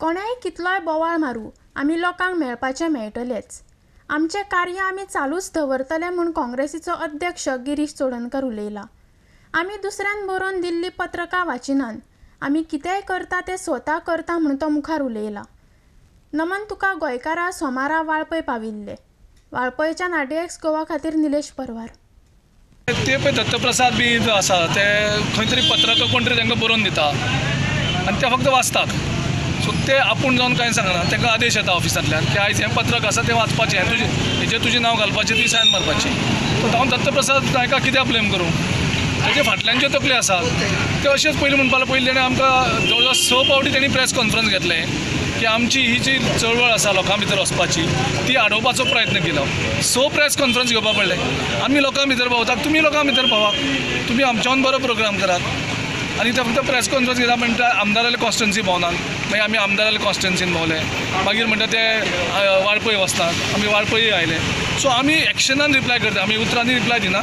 कोणेय कितलोय बोवाळ मारूं, आमी लोकांक मेळपाचें मेळटलेच. आमचें कार्य आमी चालूच दवरतले म्हूण काँग्रेसीचो अध्यक्ष गिरीश चोडणकर उलयला. आमी दुसऱ्यान बरोवन दिल्लीं पत्रकां वाचिनात, आमी कितेंय करता तें स्वता करता म्हूण तो मुखार उलयला. नमन तुका गोंयकारा सोमारा वाळपय पाविल्ले. वाळपयच्यान आरडीएक्स गोवा खातीर निलेश परवार. ते पळय दत्तप्रसाद बी आसा ते खंय तरी पत्रकां कोण तरी तांकां बरोवन दिता आनी ते फक्त वाचतात. सो ते आपूण जावन कांय सांगना, तांकां आदेश येता ऑफिसांतल्यान की आयज हें पत्रक आसा तें वाचपाचें, तुजें हेजेर तुजें नांव घालपाचें, ती सायन मारपाची. सो हांव दत्तप्रसाद नायका कित्याक ब्लेम करूं? ताजे फाटल्यान ज्यो तकल्यो आसात त्यो अशेंच पयलीं म्हणपाक पयलीं ताणें आमकां जवळ जवळ 6 फावटी तांणी प्रेस कॉन्फरन्स घेतलें की आमची ही जी चळवळ आसा लोकां भितर वचपाची ती आडोवपाचो प्रयत्न केलो. 6 प्रेस कॉन्फरन्स घेवपा पडलें. आमी लोकां भितर भोंवतात, तुमी लोकां भितर भोंवात, तुमी आमच्यान बरो प्रोग्राम करात. आनी ते फक्त प्रेस कॉन्फरन्स घेता म्हणटा आमदाराले कॉन्स्टिट्युन्सी भोंवनात, मागीर आमी आमदाराले कॉन्स्टिट्युन्सीन भोंवले, मागीर म्हणटा ते वाळपय वचनात, आमी वाळपय आयले. सो आमी एक्शनान रिप्लाय करता, आमी उतरांनी रिप्लाय दिना.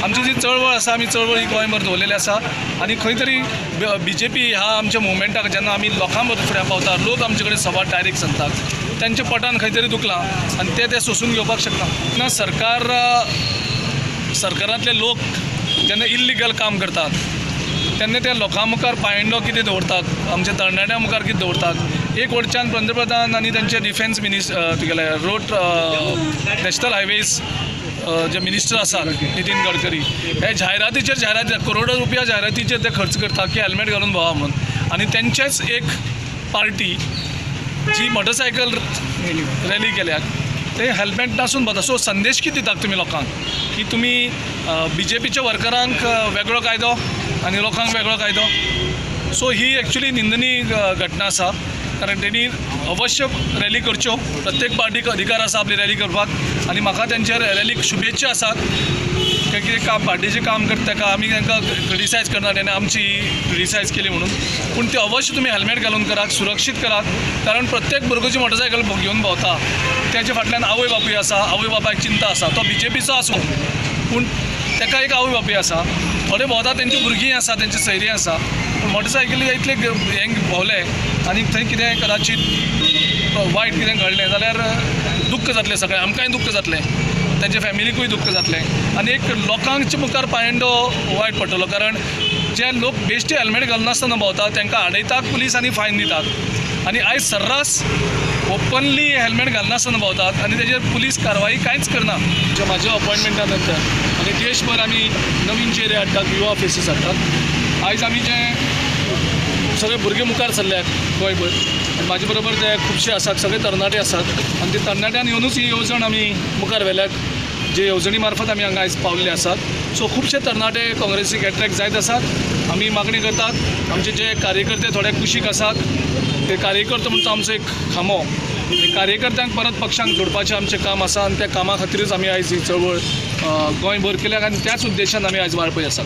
आमची जी चळवळ आसा, आमी चळवळ ही गोंयभर दवरलेली आसा आनी खंय तरी बी जे पी ह्या आमच्या मुवमेंटाक जेन्ना आमी लोकां फुड्यां पावता, लोक आमचे कडेन सवाल डायरेक्ट सांगतात, तांच्या पोटान खंय तरी दुखलां आनी ते सोंसून घेवपाक शकना. ना सरकारांतले लोक जेन्ना इल्लिगल काम करतात तेन्ना त्या लोकां मुखार पायंडो कितें दवरतात, आमच्या तरणाट्यां मुखार कितें दवरतात. एक वटच्यान पंतप्रधान आनी तांचे डिफेन्स मिनिस्टर तुगेले रोड नॅशनल हायवेज जे मिनिस्टर आसात नितीन गडकरी, हे जायरातीचेर जायराती करोडो रुपया जायरातीचेर ते खर्च करतात की हेल्मेट घालून भोंवा म्हणून. आनी तेंचेच एक पार्टी जी मोटरसायकल रॅली केल्यात ते हेल्मेट नासून भोंवता. सो संदेश कितें दितात तुमी लोकांक की तुमी बी जे पीच्या वर्करांक वेगळो कायदो आनी लोकांक वेगळो कायदो. सो ही एक्चुली निंदनीय घटना आसा, कारण तेणी अवश्य रॅली करच्यो, प्रत्येक पार्टीक अधिकार आसा आपली रॅली करपाक आनी म्हाका तेंचे रॅलीक शुभेच्छा आसात. कितें काम पार्टीचें काम करता ताका आमी तांकां क्रिटिसायज करना, तेणें आमची क्रिटिसायज केली म्हणून, पूण ती अवश्य तुमी हेल्मेट घालून करात, सुरक्षीत करात, कारण प्रत्येक भुरगो जी मोटरसायकल घेवन भोंवता तेच्या फाटल्यान आवय बापूय आसा, आवय बापायक चिंता आसा, तो बी जे पीचो आसूं पूण ताका एक आवय बापूय आसा. थोडे भोंवता तेंची भुरगीं आसा, तेंची सैरी आसा, पूण मोटरसायकली इतले हें भोंवले आनी थंय कितें कदाचीत वायट कितें घडलें जाल्यार दुख्ख जातलें सगळें, आमकांय दुख्ख जातलें, तेंच्या फॅमिलीकूय दुख्ख जातलें आनी एक लोकांच्या मुखार पायंडो वायट पडटलो. कारण जे लोक बेश्टे हेल्मेट घालनासतना भोंवतात तांकां आडयतात पुलीस आनी फायन दितात, आनी आयज सर्रास ओपनली हेल्मेट घालनासतना भोंवतात आनी तेजेर पुलीस कारवाई कांयच करना. म्हाज्या अपॉयंटमेंटा नंतर आनी देशभर आमी नवीन चेहरे हाडटात, युवा फेसीस हाडटात. आयज आमी जे सगळे भुरगे मुखार सरल्यात गोंयभर आनी म्हाजे बरोबर ते खुबशे आसात, सगळे तरणाटे आसात आनी ते तरणाट्यान येवनूच ही येवजण आमी मुखार व्हेल्यात, जे येवजणी मार्फत आमी हांगा आयज पावल्ले आसात. सो खुबशे तरणाटे काँग्रेसीक एट्रेक्ट जायत आसात. आमी मागणी करतात आमचे जे कार्यकर्ते थोडे कुशीक आसात ते कार्यकर्ते म्हणटा आमचो एक खांबो, कार्यकर्त्यांक परत पक्षांक जोडपाचें आमचें काम आसा आनी त्या कामा खातीरूच आमी आयज ही चळवळ गोंयभर केल्या आनी त्याच उद्देशान आमी आयज वाळपय आसात.